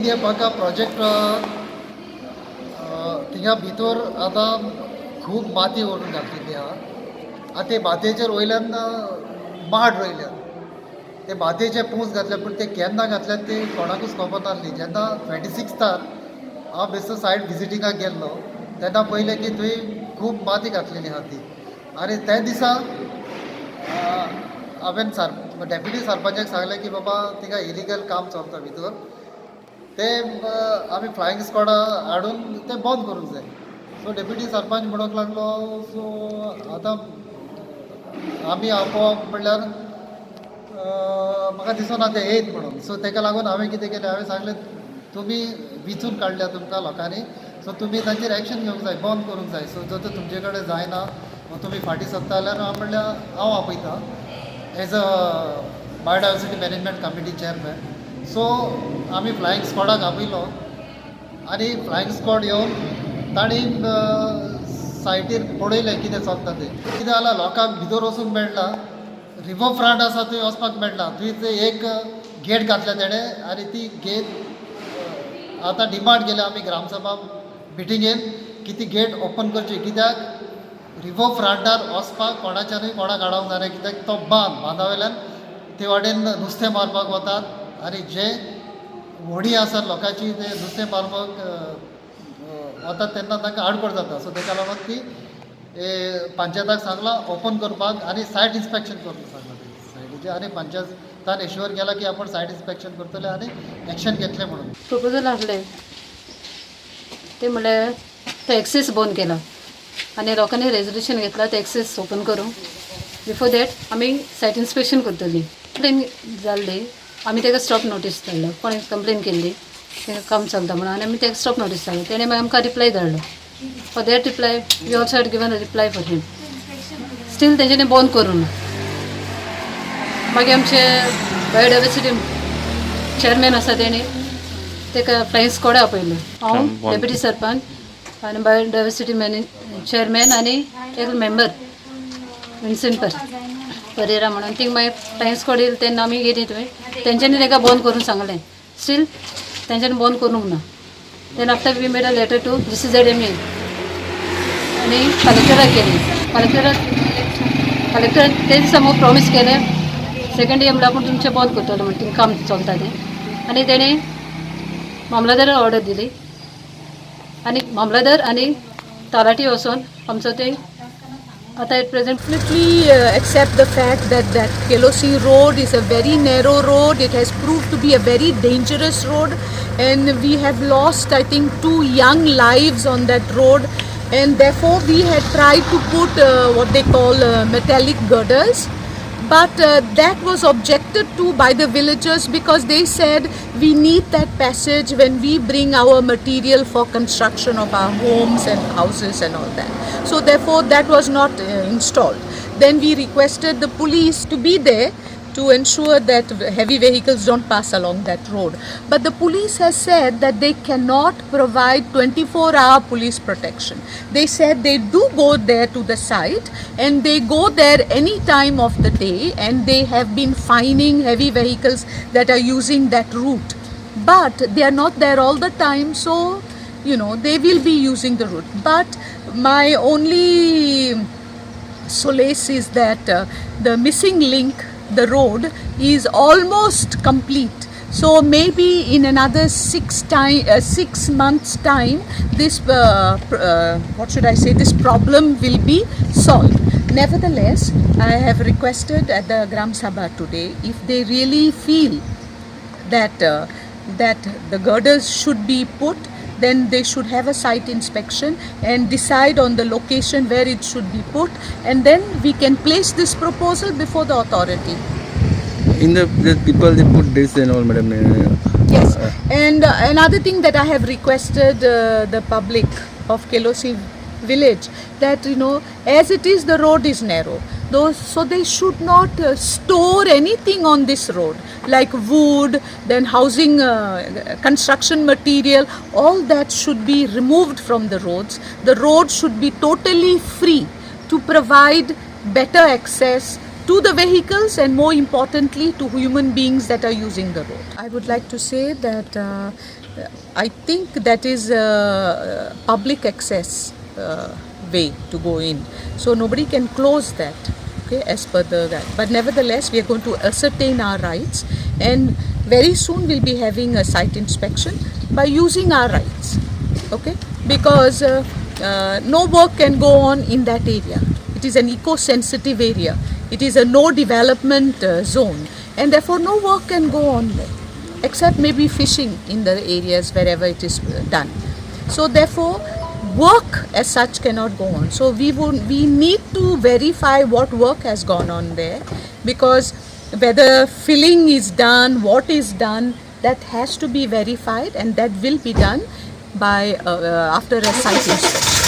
हे म्हाका प्रोजेक्ट थिंगा भितर आतां खूब माती व्हरून घातलेली आहा. आतां ते मातयेचेर वयल्यान माड रोयल्यात. ते मातयेचे पूस घातले, पूण ते केन्ना घातल्यात ते कोणाकूच खबर नासली. जेन्ना 26थार हांव बेश्टो सायट विजिटिंगाक गेल्लो तेन्ना पळयलें की थंय खूब माती घातलेली आहा ती. आनी त्या दिसा हांवें डेप्युटी सरपंचाक सांगलें की बाबा, थिंगा इलिगल काम चलता भितर, ते आमी फ्लायींग स्कॉडा हाडून ते बंद करूंक जाय. सो डेप्युटी सरपंच म्हणूंक लागलो, सो आतां आमी आपोवप म्हणल्यार म्हाका दिसना ते येयत म्हणून. सो ताका लागून हांवें कितें केलें, हांवें सांगलें, तुमी विचून काडल्या तुमकां लोकांनी, सो तुमी तांचेर एक्शन घेवंक जाय, बंद करूंक जाय. सो जर तर तुमचे कडेन जायना वा तुमी फाटीं सरता जाल्यार हांव म्हणल्यार हांव आपयता as a biodiversity management committee chairman. So आमी फ्लायींग स्कॉडाक आपयलो आनी फ्लायींग स्कॉड येवन तांणी सायटीर पळयलें कितें चलता तें. कितें जालां, लोकांक भितर वचूंक मेळना. रिवर फ्रंट आसा थंय वचपाक मेळना. थंय ते एक गेट घातल्या तेणें आनी ती गेट आतां डिमांड केल्या आमी ग्रामसभा मिटिंगेन की ती गेट ओपन करची, कित्याक रिवर फ्रंटार वचपाक कोणाच्यानूय कोणाक आडावंक जायना, कित्याक तो बांद, बांदा वयल्यान ते वाटेन नुस्तें मारपाक वतात आनी जे व्हडीं आसात लोकांची ते नुस्तें मारपाक वतात तेन्ना तांकां आडखळ जाता. सो ताका लागून ती पंचायताक सांगलां ओपन करपाक आनी सायट इन्स्पेक्शन करूंक सांगलां ते सायटीचें आनी पंचायतान एश्युअर केलां की आपूण सायट इन्स्पेक्शन करतले आनी एक्शन घेतलें म्हणून. प्रपोजल आहले ते, म्हणल्यार तो एक्सेस बंद केला आनी लोकांनी रेजोल्युशन घेतला ते एक्सेस ओपन करूंक. बिफोर that आमी सायट इन्स्पेक्शन करतली. कंप्लेन जाल्ली, आमी ताका स्टॉप नोटीस धाडलो. कोणें कंप्लेन केल्ली, तें काम चलता म्हणून, आनी आमी ताका स्टॉप नोटीस धाडलो. तेणें मागीर आमकां रिप्लाय धाडलो. For that reply, we also had given a reply for him. Still तेंच्यांनी बंद करूं ना. मागीर आमचे बायोडायवर्सिटी चेअरमॅन आसा, तेणी ताका फ्लायींग स्कॉड आपयलें. हांव, डेप्युटी सरपंच आनी बायोडायवर्सिटी मॅनेज चेअरमॅन आनी एक मेंबर विन्सन परेरा म्हणून. थिंग मागीर फ्लायींग स्कॉड येयलें तेन्ना आमी गेलीं थंय. तेंच्यांनी ताका बंद करूंक सांगलें. स्टील तेंच्यांनी बंद करूंक ना. Then after, we made a letter to GCZMA आनी कलेक्टराक केली. कलेक्टराक, कलेक्टर ते दिसा म्हाका प्रॉमीस केलें, सेकंड इयर म्हणल्यार आपूण तुमचें बंद करतलो म्हण थिंग काम चलता तें. आनी तेणें मामलादाराक ऑर्डर दिली आनी मामलादार आनी तलाठी वचोन आमचो ते आतां at present Definitely accept the fact that that Kelosi Road is a very narrow road. It has proved to be a very dangerous road, and we have lost, I think, two young lives on that road. And therefore, we had tried to put what they call metallic girders, but that was objected to by the villagers because they said we need that passage when we bring our material for construction of our homes and houses and all that. So therefore, that was not installed. Then we requested the police to be there to ensure that heavy vehicles don't pass along that road. But the police has said that they cannot provide 24-hour police protection. They said they do go there to the site and they go there any time of the day and they have been fining heavy vehicles that are using that route. But they are not there all the time, so they will be using the route. But my only solace is that the missing link, the road, is almost complete. So maybe in another 6 months' time, this what should I say? This problem will be solved. Nevertheless, I have requested at the Gram Sabha today, if they really feel that the girders should be put, then they should have a site inspection and decide on the location where it should be put, and then we can place this proposal before the authority. In the people, they put this and all, madam. Yes, and another thing that I have requested the public of Kelosi village, that as it is, the road is narrow, those so they should not store anything on this road like wood, then housing, construction material. All that should be removed from the roads. The road should be totally free to provide better access to the vehicles and, more importantly, to human beings that are using the road. I would like to say that I think that is public access way to go in. So nobody can close that, okay, as per the that. But nevertheless, we are going to ascertain our rights, and very soon we'll be having a site inspection by using our rights, okay, because no work can go on in that area. It is an eco-sensitive area. It is a no development zone, and therefore no work can go on there, except maybe fishing in the areas wherever it is done. So therefore, work as such cannot go on. So we need to verify what work has gone on there, because whether filling is done, what is done, that has to be verified, and that will be done by after a site inspection.